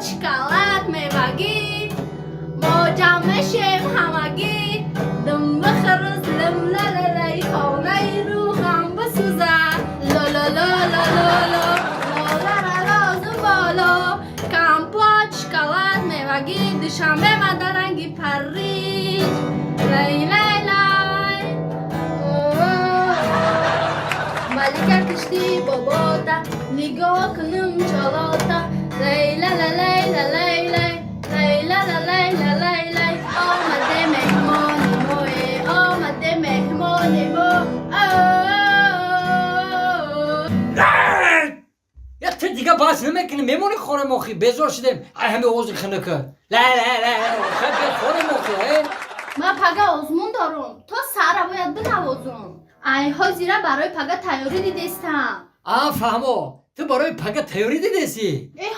Шоколад, мевагӣ, мо ҷамъ мешем ҳамагӣ. Думба хирс лим лалалай, хонаи рӯҳам бисӯза. Ло-ло-ло-ло-ло-ло, лолара розу боло. Компот, шоколад, мевагӣ, Душанбе мадаранги Париж. Лай лай лай. Малика кишти бобота, нигоҳ кунум чолота. Лай ла ла лай ла лай лай, лай ла ла лай ла лай лай. Омаде меҳмони мое, омаде меҳмони мо. О. Я ту дига бас намекунӣ, мемонӣ хорем охи, безор шудем. Ай ҳами овози хинака. Ла ла ла, хай бия хорем охи, э? Ман пага озмун дорум, то саҳра бояд бинавозум. Ай ҳозира барои пага тайёрӣ дидестам. А, фаҳмо, ту барои пага тайёрӣ дидесӣ? Э.